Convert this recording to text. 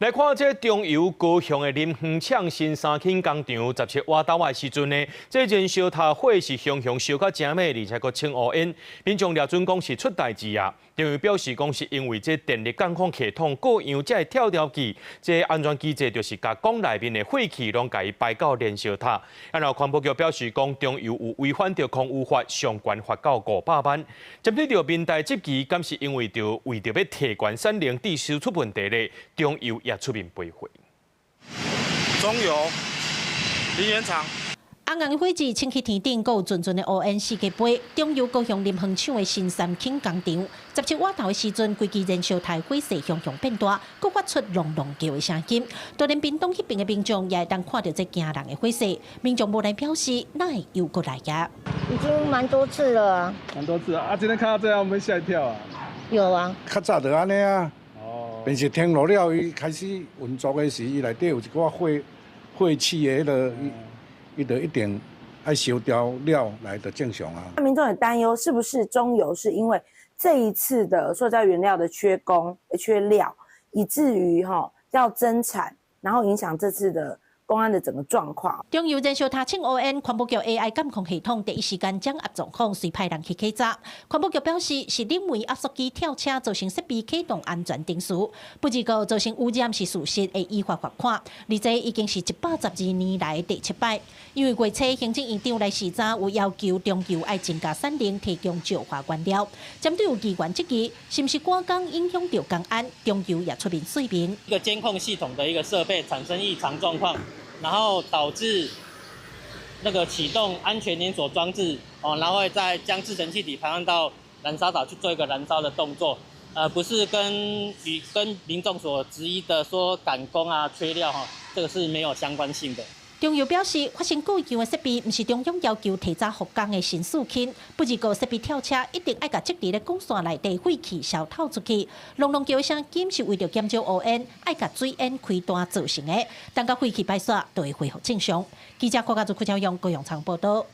來看這中油高雄的林園廠新三輕工廠17倚晝的時陣呢，這燃燒塔火勢熊熊燒甲誠猛，而且閣穿烏煙。民眾掠準講是出代誌啊！中油表示講是因為這電力監控系統故障，才會跳掉去。這安全機制就是共管內面的廢氣攏共伊排到燃燒塔。然後環保局表示講，中油有違反著空污法，上懸罰到500萬。針對著民代質疑，敢是因為著為著欲提懸產能致使出問題咧？中油也出面賠悔。中油林園廠。紅紅的火舌衝去天頂，閣有陣陣的烏煙四界飛。中油高雄林園廠的新三輕工廠，17倚晝的時陣，規支燃燒塔火勢熊熊變大，閣發出隆隆叫的聲音。就連屏東彼邊的民眾也會當看著這驚人的火勢。民眾無奈表示，哪會又閣來啊？已經蠻多次了啊。蠻多次啊！啊，今天看到這樣，會不會嚇一跳啊？有啊。較早就按呢啊。平時停落了，伊開始運作的時，伊內底有一寡廢氣的彼個，伊就一定愛燒掉了來就正常啊。民眾也擔憂，是不是中油是因為這一次的塑膠原料的缺工、缺料，以至於哈要增產，然後影響這次的工安的整個狀況。中油燃燒塔穿烏煙，環保局 AI 監控系統第一時間掌握狀況，隨派人去稽查。環保局表示，是冷媒壓縮機跳車造成設備啟動安全程序，不過造成污染是事實，會依法罰款。而這已經是112年來第七擺。因為月初行政院長來視察，有要求中油愛增加產能，提供石化原料。針對有議員質疑，是毋是趕工影響著工安，中油也出面說明。一個監控系統的一個設備產生異常狀況，然後導致那個啟動安全連鎖裝置，哦，然後再將製程氣體排放到燃燒塔去做一個燃燒的動作，不是跟民眾所質疑的說趕工啊、缺料哈，這個是沒有相關性的。中油表示，發生故障的設備毋是中央要求提早復工的新四輕，不過設備跳車一定愛共積佇咧管線內底廢氣消透出去。隆隆叫的聲音是為著減少烏煙，愛共水煙開斷造成的。等到廢氣排煞，就會恢復正常。記者郭家祖、郭朝陽、高雄場報道。